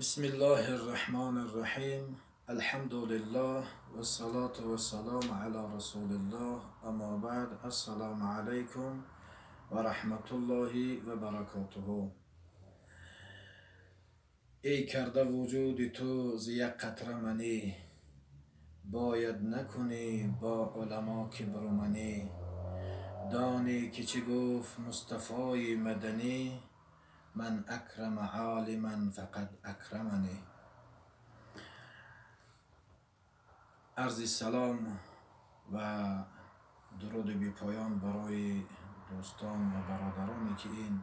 Бисмиллоҳи рраҳмони рраҳим. Алҳамдулиллоҳ вассалоту вассалому ала расулиллоҳ. Аммо баъд, ассалому алайкум ва раҳматуллоҳи ва баракотуҳу. Эй карда вуҷуди ту зи як қатра манӣ, бояд накунӣ бо уламо кибру манӣ. Донӣ ки чӣ гуфт Мустафои маданӣ: ман акрама олиман фақад акраманӣ. Арзи салом ва дуруди бепоён барои дӯстон ва бародароне ки ин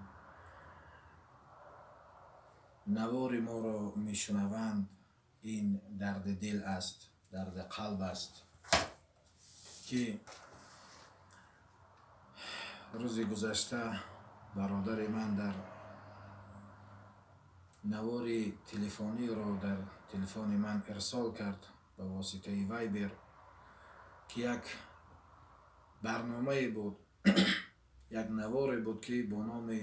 навори моро мешунаванд. Ин дарди дил аст, дарди қалб аст, ки рӯзи гузашта бародари ман дар навори телефониро дар телефони ман ирсол кард ба воситаи Вайбер, ки як барномае буд, як наворе буд, ки бо номи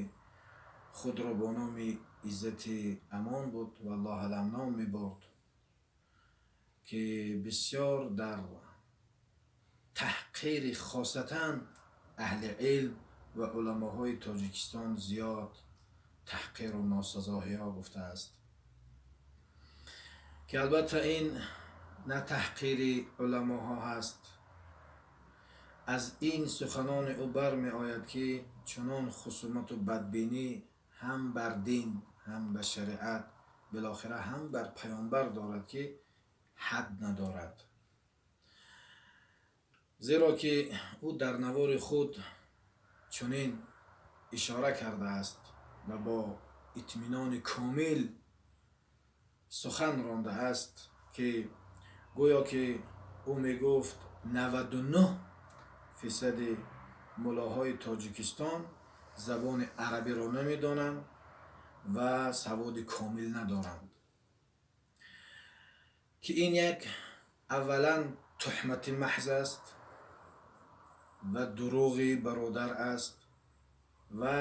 худро бо номи Иззати Амон буд, валлоҳ алам ном мебурд, ки бисёр дар таҳқири хосатан аҳли илм ва уламоҳои Тоҷикистон зиёд таҳқиру носазоҳиҳо гуфтааст, ки албатта ин на таҳқири уламоҳо ҳаст. Аз ин суханони ӯ бармеояд, ки чунон хусумату бадбинӣ ҳам бар дин, ҳам ба шариат, билохира ҳам бар паёмбар дорад, ки ҳад надорад. Зеро ки ӯ дар навори худ чунин ишора кардааст ва бо итминони комил сухан рондааст, ки гӯё ки ӯ мегуфт 99 фисади мулоҳои Тоҷикистон забони арабиро намедонанд ва саводи комил надоранд, ки ин як аввалан туҳмати маҳз аст ва дурӯғи бародар аст ва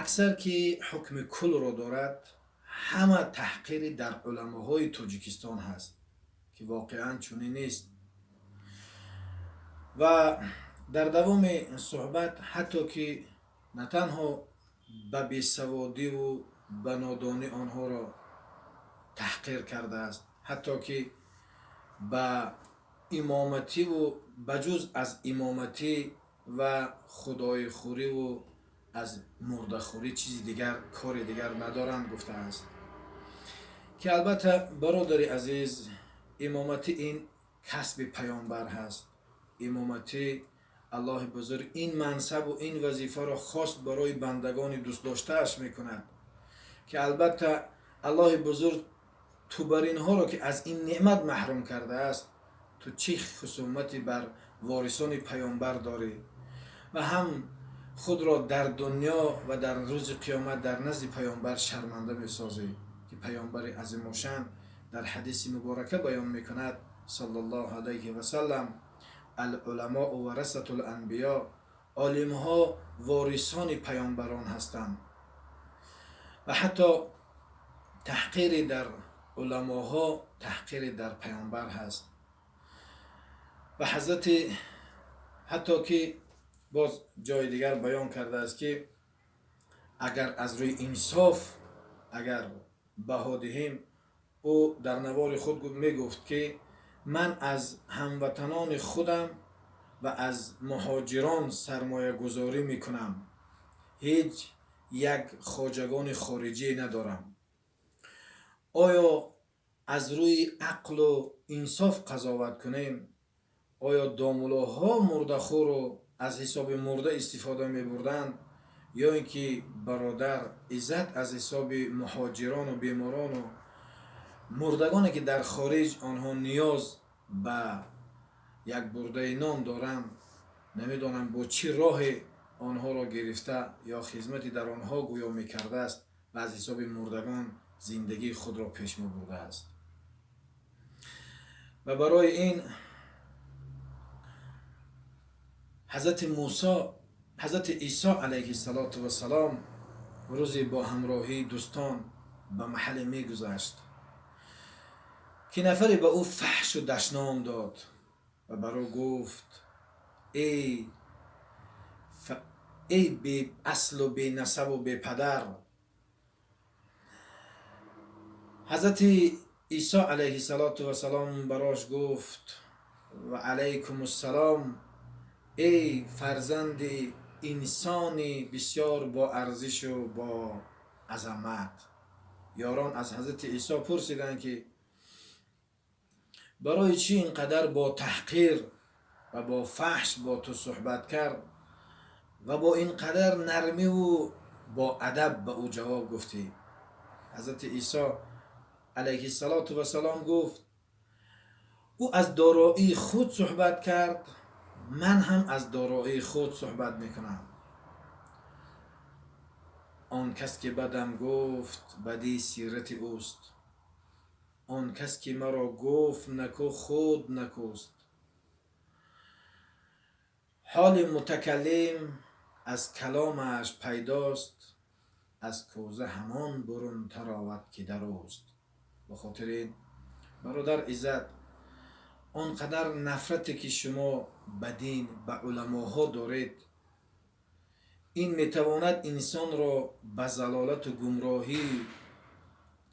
аксар ки ҳукми кулро дорад, ҳама таҳқири дар уламоҳои Тоҷикистон ҳаст, ки воқеан чунин нест. Ва дар давоми суҳбат ҳатто ки на танҳо ба бесаводиву ба нодонӣ онҳоро таҳқир кардааст, ҳатто ки ба имомативу ба ҷуз аз имоматӣ ва худоихӯриву аз мурдахӯрӣ чизи дигар, кори дигар надоранд гуфтааст, ки албатта, бародари азиз, имоматӣ ин касби паёмбар ҳаст. Имоматӣ Аллоҳи бузург ин мансабу ин вазифаро хос барои бандагони дӯстдоштааш мекунад, ки албатта Аллоҳи бузург ту бар инҳоро ки аз ин неъмат маҳрум кардааст, ту чӣ хусумате бар ворисони паёмбар дорӣ ва ҳам худро дар дунё ва дар рӯзи қиёмат дар назди паёмбар шарманда месозӣ, ки паёмбари азимушан дар ҳадиси муборака баён мекунад саллаллоҳу алайҳи васаллам: алуламоу варасатул анбиё, олимҳо ворисони паёмбарон ҳастанд. Ва ҳатто таҳқири дар уламоҳо таҳқири дар паёмбар ҳаст. Ва ҳазрати ҳатто ки боз ҷои дигар баён кардааст, ки агар аз рӯи инсоф агар баҳо диҳем, ӯ дар навори худ мегуфт, ки ман аз ҳамватанони худам ва аз муҳоҷирон сармоягузорӣ мекунам, ҳеҷ як хоҷагони хориҷӣ надорам. Оё аз рӯи ақлу инсоф қазоват кунем, оё домулоҳо мурдахӯру аз ҳисоби мурда истифода мебурданд, ё ин ки бародар Иззат аз ҳисоби муҳоҷирону беморону мурдагоне ки дар хориҷ онҳо ниёз ба як бурдаи нон доранд, намедонам бо чӣ роҳе онҳоро гирифта ё хизмати дар онҳо гӯё мекардааст ва аз ҳисоби мурдагон зиндагии худро пеш мебурдааст. Ва барои ин ҳазрати Мусо, ҳазрати Исо алайҳиссалоту вассалом рӯзе бо ҳамроҳии дӯстон ба маҳалле мегузашт, ки нафаре ба ӯ фаҳшу дашном дод ва бар ӯ гуфт: эй беаслу бенасабу бепадар. Ҳазрати Исо алайҳиссалоту вассалом барош гуфт: ва алайкум ассалом, эй фарзанди инсони бисёр бо арзишу бо азамат. Ёрон аз ҳазрати Исо пурсиданд, ки барои чӣ ин қадар бо таҳқир ва бо фаҳш бо ту суҳбат кард ва бо ин қадар нармиву бо адаб ба ӯ ҷавоб гуфтӣ? Ҳазрати Исо алайҳиссалоту вассалом гуфт: ӯ аз дороии худ суҳбат кард, ман ҳам аз дороии худ суҳбат мекунам. Он кас ки бадам гуфт, бадӣ сирати ӯст, он кас ки маро гуфт наку, худ накӯст. Ҳоли мутакаллим аз каломаш пайдост, аз кӯза ҳамон бурун таровад, ки дар ӯст. Ба хотири ин, бародар Иззат, он қадар нафрате ки шумо ба дин, ба уламоҳо доред, ин метавонад инсонро ба залолату гумроҳӣ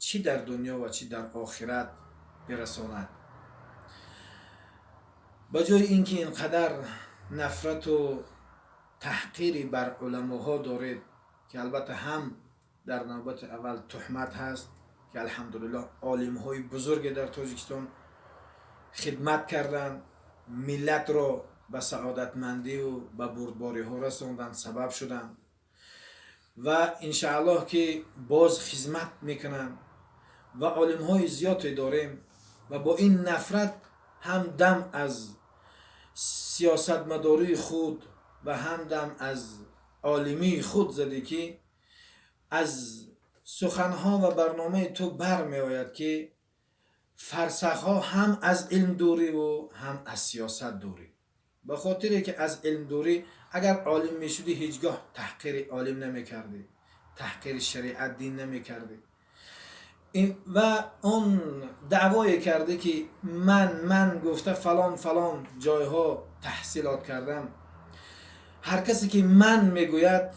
чӣ дар дунё ва чӣ дар охират бирасонад. Ба ҷои ин ки ин қадар нафрату таҳқири бар уламоҳо доред, ки албатта ҳам дар навбати аввал туҳмат ҳаст, ки алҳамдулиллоҳ олимҳои бузурге дар Тоҷикистон хидмат карданд, миллатро ба саодатмандию ба бурдбориҳо расонданд, сабаб шуданд ва иншааллоҳ ки боз хизмат мекунанд ва олимҳои зиёде дорем, ва бо ин нафрат ҳам дам аз сиёсатмадории худ ва ҳам дам аз олимии худ задӣ, ки аз суханҳо ва барномаи ту бармеояд, ки фарсахҳо ҳам аз илм дуриву ҳам аз сиёсат дурӣ. Ба хотире ки аз илм дурӣ, агар олим мешудӣ, ҳеҷ гоҳ таҳқири олим намекардӣ, таҳқири шариат, дин намекардӣ. Ва он даъвое кардӣ, ки ман гуфта фалон фалон ҷойҳо таҳсилот кардам. Ҳар касе ки ман мегӯяд,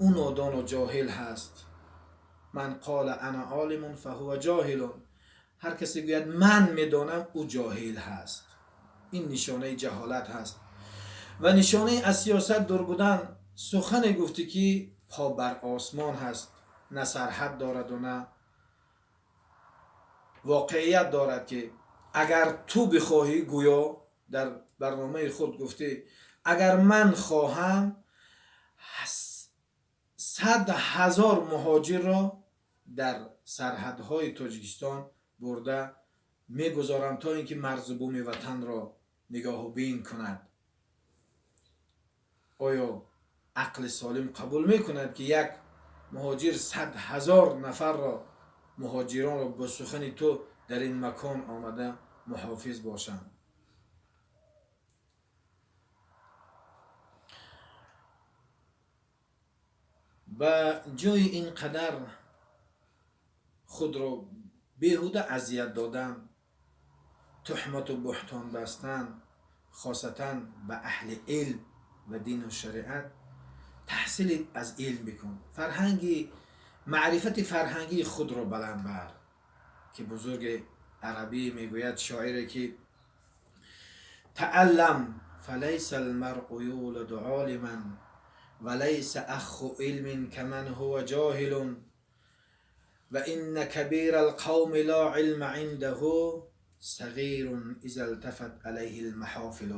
ӯ нодону ҷоҳил ҳаст. من قال أنا عالم فهو جاهل. Ҳар касе гӯяд ман медонам, ӯ ҷоҳил ҳаст. Ин нишонаи ҷаҳолат ҳаст ва нишонаи аз сиёсат дур будан. Сухане гуфтӣ, ки по бар осмон ҳаст, на сарҳад дораду на воқеият дорад, ки агар ту бихоҳӣ, гӯё дар барномаи худ гуфтӣ, агар ман хоҳам, 100 000 муҳоҷирро дар сарҳадҳои Тоҷикистон бурда мегузорам, то ин ки марзу буми ватанро нигоҳубин кунад. Оё ақли солим қабул мекунад, ки як муҳоҷир 100 000 нафарро, муҳоҷиронро бо сухани ту дар ин макон омада муҳофиз бошанд? Ба ҷои ин қадар худро беҳуда азият додан, туҳмату буҳтон бастан, хосатан ба аҳли илм ва дину шариат, таҳсили аз илм бикун, фарҳанги маърифати фарҳангии худро баланд бар, ки бузурги арабӣ мегӯяд, шоире ки: تعلم فليس المرء يولد عالما وليس أخ علم كمن هو جاهل وإن كبير القوم لا علم عنده صغير إذا التفت عليه المحافل.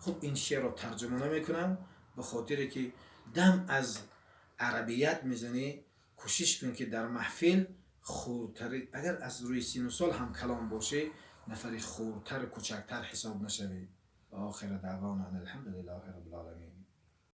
Хуб, ин шеърро тарҷума намекунам, ба хотире ки дам аз арабият мезанӣ, кӯшиш кун, ки дар маҳфил хурдтари, агар аз рӯи сину сол ҳам калон бошӣ, нафари хурдтару кӯчактар ҳисоб нашавӣ. Ва охира даъвона ан алҳамдулиллаҳи раббил оламин.